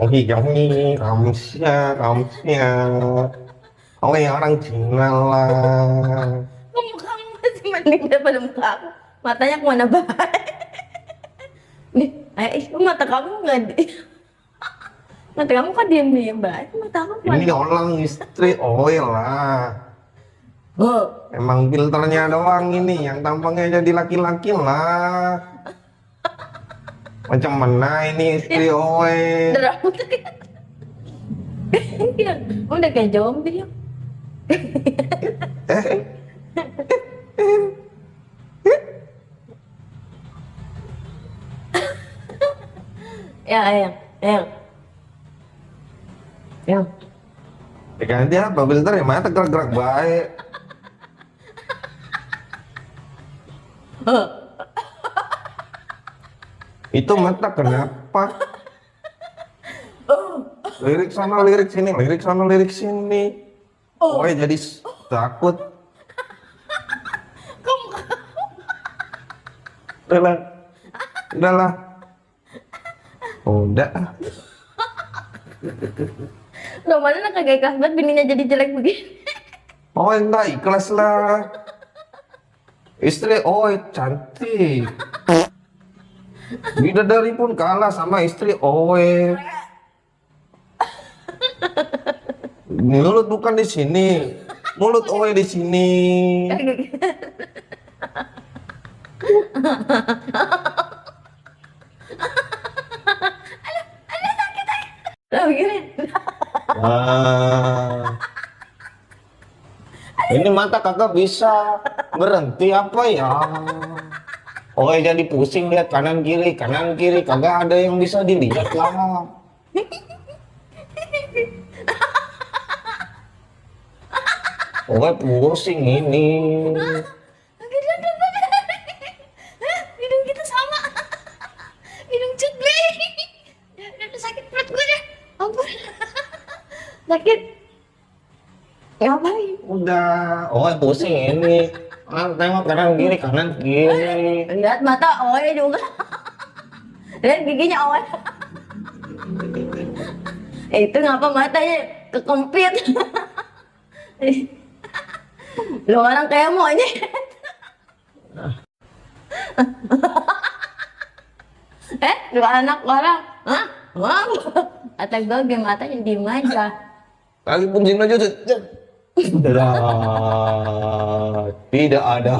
Giống như 감시야. Oleh orang Cina lah. Kok muka kamu masih mending daripada muka aku? Matanya kemana baik? Nih, mata kamu nggak di... Mata kamu kan diem-diem baik. Mata aku Ini kemana? orang istri oil lah. Oh, Emang filternya doang ini yang tampangnya jadi laki-laki lah. Macam mana ini istri oil? rambutnya kayak... Udah kayak zombie ya. Eh, Ya, ayang, ayang, ayang. ganti apa filter ya? Mana gerak-gerak baik. Oh, Itu mata kenapa? oh, Lirik sana, lirik sini, lirik sana, lirik sini. oh. Oh, jadi takut. Kamu Udahlah, udahlah. Udah. lo mana kagak ikhlas banget bininya jadi jelek begini. Oh, enggak ikhlas lah. Istri, oh cantik. Bidadari pun kalah sama istri Owe. Mulut bukan di sini, mulut Owe di sini. Lo begini. Nah, ini mata kakak bisa berhenti apa ya? Owe jadi pusing lihat kanan kiri kagak ada yang bisa dilihat lah. Owe pusing ini. Hidung kita sama. Hidung cutbe. Udah sakit perut gue deh. Ampun. Sakit. Ngapain? Udah, Owe pusing ini. Tengok kanan kiri. Lihat mata Oe juga. Lihat giginya Oe. Itu ngapa matanya kekempit. Lu orang kayak monyet. Lu anak orang. Hah? Wah. Kata gue matanya diem aja. Kali pun sini aja. Tidak ada.